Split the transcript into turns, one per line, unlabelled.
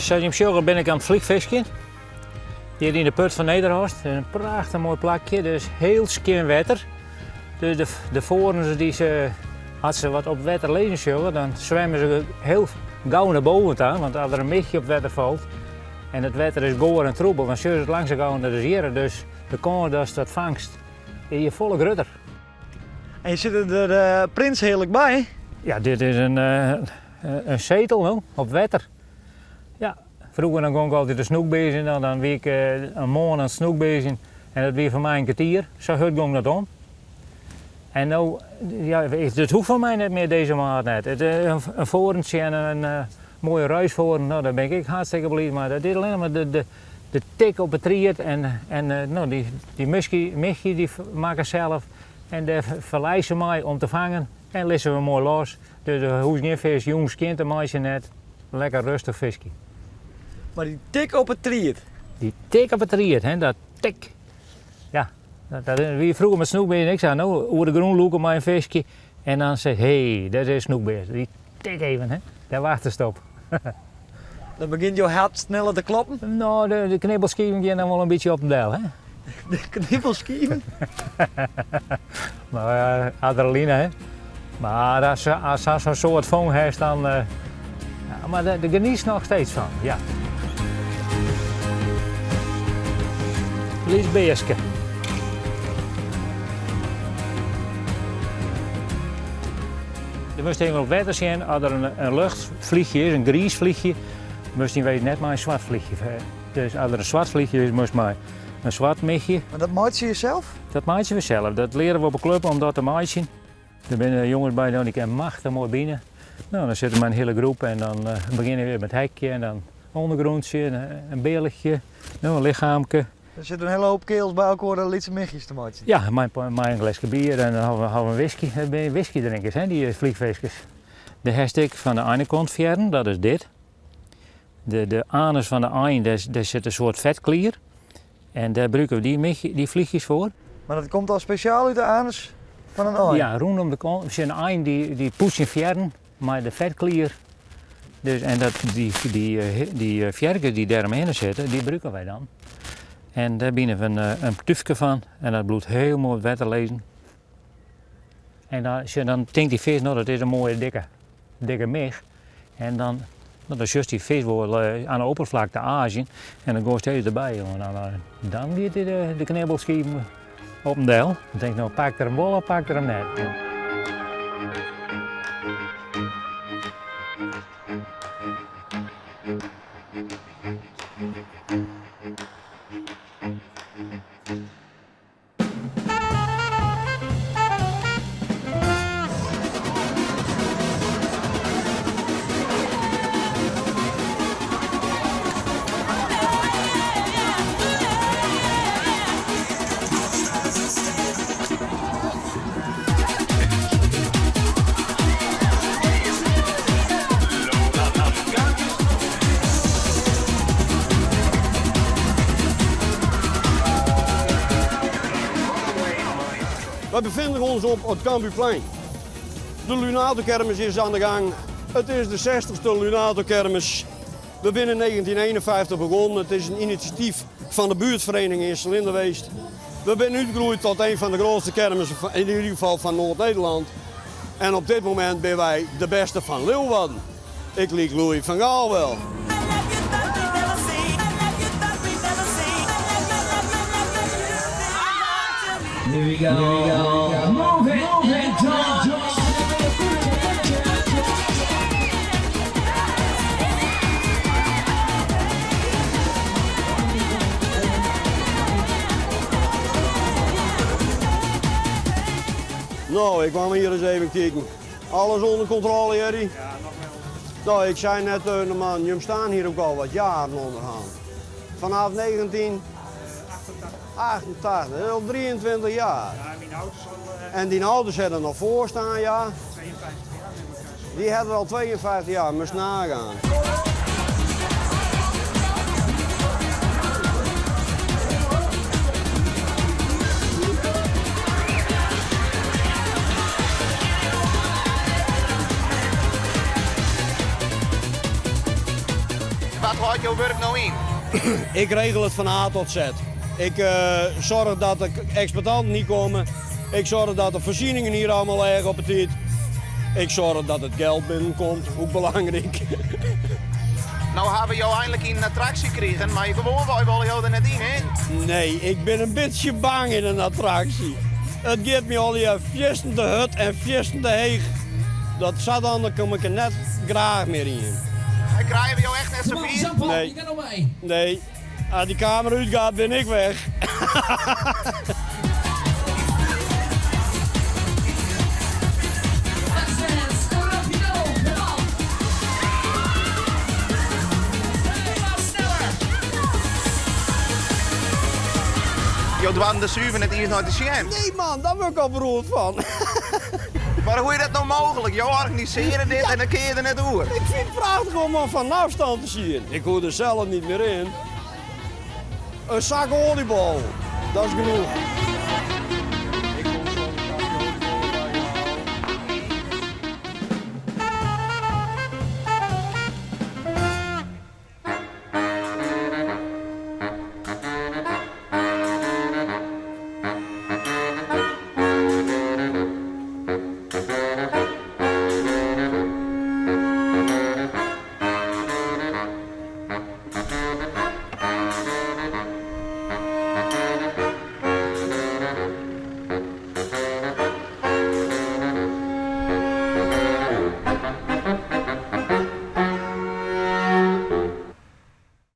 Sa't jim sjogge bin ik oan it vliegfiskjen. Hjir yn de put fan Nederhorst. In prachtich moai plakje, dus hiel skjin wetter. Dus de, de voorns die se, as se wat op wetter lizzen sjogge, dan swimme se hiel gau nei boven ta. Want as der in michje op wetter falt en it wetter is goar en troebel, dan sjogge se it lang sa gau nei de jierren. Dus de kâns datst dat fangst is hjir folle grutter.
En je sitte der uh, prinshearlik by.
Ja, dit is in, uh, in setel no, op wetter. Ja, froeger dan gong ik altyd de snoekbearzen en dan wie ik in moarn oan it snoekbearzen en dat wie foar my in kertier. Sa hurd gong dat om. En no, ja, it hoecht foar my net mear dizze maat net. It, in foarntsje en in moaie ruisvoorn, no, dêr bin ik ek hartstikke bliid mei. Dat is allinnich mar de, de, de tik op 'e tried en, en no, dy, dy muskie, michje dy makke sels en dêr ferlei se mei om te fangen en lizze we moai los. Dus der hoecht gjin fisk jûns skjin te meitsjen net. Lekker rêstich fiskje.
Mar dy tik op it tried.
Dy tik op it tried, hè, dat tik. Ja, dat, dat wie froeger mei snoekbears ek sa. No, oer de grûn lûke mei in fiskje en dan sei hé, dat is snoekbears. Dy tik even, hè. Dêr wachtest op.
Dan begjint jo hert sneller te kloppen?
No, de, de knibbelskiven gean dan wol in bytsje op en del, hè.
De knibbelskiven?
Maar uh, adrenaline, hè. Maar as, as sa'n soart fong hast, dan... Uh, ja, mar dêr genietst noch steeds fan, ja. Lyts bearske. Je moast even op wetter sjen, as der in, in luchtvliegje is, in griis vliegje, moast yn wezen net mei in swart vliegje. Dus as der in swart vliegje is, moast mei in swart michje.
Mar dat meitsje je sels?
Dat meitsje we sels. Dat leare we op 'e klup om dat te meitsjen. Der binne jonges by dy kinne machtich moai bine. No, dan sitte we mei in hiele groep en dan uh, begjinne we met hekje en dan ûndergrûntsje, in bealchje, no, in lichaamke.
Der sitte in hiele hoop kearels by elkoar de lytse michjes te meitsjen.
Ja, mei, mei in gleske bier en dan hawwe we, hawwe we in whisky. Dat binne whiskydrinkers, hè, dy vliegfiskers. De hast fan de einekant fearren, dat is dit. De, de anus fan de ein, dêr, dêr sit in soart fetklier. En dêr brûke we dy, michje, dy vliegjes foar.
Mar dat komt al spesjaal út de anus fan in ein?
Ja, rûnom de kant. Syn ein dy, dy poetst syn fearren mei de fetklier. Dus, en dat, dy, dy, dy fearkes dy't dêromhinne sitte, dy brûke wy dan. En dêr bine we in, in túfke fan en dat bliuwt hiel moai op it wetter lizzen. En dan, sjoch, dan tinkt dy fisk, no dat is in moaie dikke, dikke mich. En dan, no, dan sjochst dy fisk wol oan de opperflakte aazjen en dan goaist steeds derby. Jongen. Dan, dan giet de, de knibbelskiven op en del. Dan tink ik, no pak er him wol of pak er him net.
Wij bevinden ons op het Cambuurplein. De Lunato-kermis is aan de gang. Het is de 60ste Lunato-kermis. We zijn in 1951 begonnen. Het is een initiatief van de buurtvereniging in Selindeweest. We zijn uitgegroeid tot een van de grootste kermissen, in ieder geval van Noord-Nederland. En op dit moment zijn wij de beste van Leeuwarden. Ik liek Louis van Gaal wel.
Here we go. Here we go. Move it, move it, John.
Nou, ik kwam hier eens even kijken. Alles onder controle, Jerry?
Ja, nog wel.
Nou, ik zei net tegen de man, jullie staan hier ook al wat jaren onderhand. Vanaf 1988, dat is al 23 jaar.
Ja, mijn ouders al
En die ouders hebben er nog voor staan, ja?
52 jaar met elkaar.
Die hebben er al 52 jaar, moest nagaan.
Wat hâldt jo wurk no yn?
Ik regel it fan A tot Z. Ik soarch dat de eksploitanten hier komme. Ik soarch dat de foarsieningen hier allemaal erg op 'e tiid. Ik soarch dat it geld binnenkomt, ook belangryk.
No hawwe jo einlik in attraksje krigen, mar gewoanwei wolle jo der net yn, hè?
Nee, ik bin in bytsje bang yn in attraksje. It giet my allegear fierstente hurd en fierstente heech. Dat sadwaande kom ik der net graach mear yn.
En krije we jo echt net safier?
Nee. Nee. As dy kamera útgaat bin ik weg.
Jo doarden der suver net iens nei te sjen.
Nee man, dêr wurd ik al beroerd fan.
Mar hoe is dat no mooglik? Jo organisearje dit en dan kinne je der net oer.
Ik fyn it prachtich om him fan afstand te sjen. Ik hoech der sels net mear yn. In sak oaljebollen, dat is genoch.